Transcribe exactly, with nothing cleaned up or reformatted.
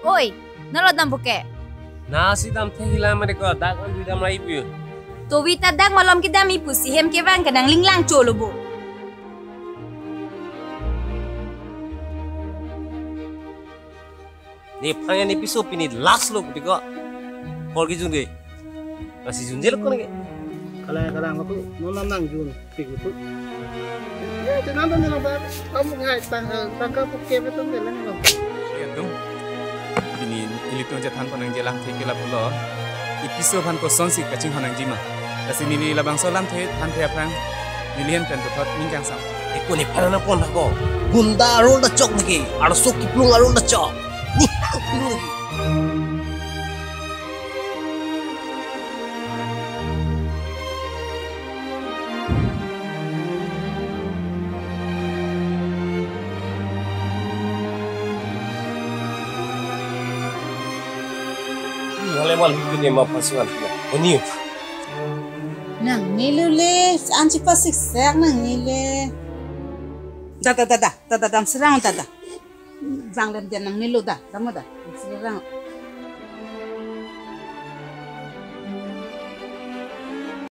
Oi, nalo dam buke. Nasi dam the hila mare ko dak an dui dam lai pu. Tovi ta dak malom kedam ipusi hem kevang ke nang linglang cholo bo. Nephan an episode pini last lo putiko. Hor kejun ke. Lasi junje lo kon ke. Kalang kalang ko non nang jun pik tu. Ya, tenan tenan ba. Kamu ngai tang tang ka puke betul de lang lo. Ya dong. Pini ilitum chethan pon nangji alamthe ke lapulo. Episode aphan kosonsi kachinghon nangjima. Lasi neli labangso alamthe thanthe aphrang neli hem pen puthot ning kangsam. Eko nephan nangpon thak ko. Gunda arong ta chok niki. Arso kiplung arong ta chok. Ni hang pilu niki. Ni hale mal hitu de ma pasuan pia. Oni. Nangnelo le, an chipasik sek nangnelo. Da, da, da, da, da, da, dam serang da, da. Jang lem dia nangnelo da, dam da. Serang.